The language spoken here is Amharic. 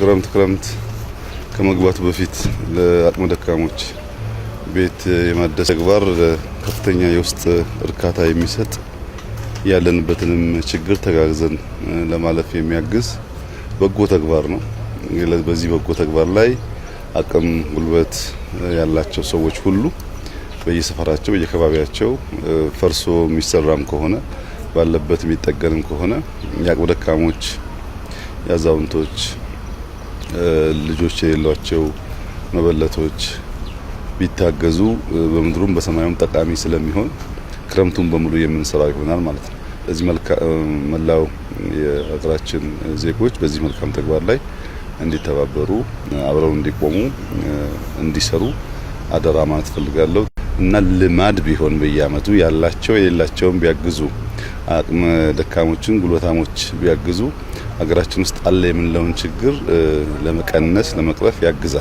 ክረምት ክረምት ከመግባቱ በፊት ለአቅመ ደካሞች ቤት የማደስ ተግባር ከፍተኛ የውስጥ እርካታ የሚሰጥ፣ ያለንበትንም ችግር ተጋግዘን ለማለፍ የሚያግዝ በጎ ተግባር ነው። በዚህ በጎ ተግባር ላይ አቅም ጉልበት ያላቸው ሰዎች ሁሉ በየሰፈራቸው፣ በየከባቢያቸው ፈርሶ የሚሰራም ከሆነ፣ ባለበት የሚጠገንም ከሆነ፣ የአቅመ ደካሞች፣ የአዛውንቶች፣ ልጆች የሌሏቸው መበለቶች ቢታገዙ በምድሩም በሰማዩም ጠቃሚ ስለሚሆን ክረምቱን በሙሉ የምንሰራው ይሆናል ማለት ነው። ለዚህ መላው የሀገራችን ዜጎች በዚህ መልካም ተግባር ላይ እንዲተባበሩ፣ አብረው እንዲቆሙ፣ እንዲሰሩ አደራ ማለት እፈልጋለሁ እና ልማድ ቢሆን በየአመቱ ያላቸው የሌላቸውን ቢያግዙ፣ አቅመ ደካሞችን ጉልበታሞች ቢያግዙ ሀገራችን ውስጥ አለ የምንለውን ችግር ለመቀነስ፣ ለመቅረፍ ያግዛል።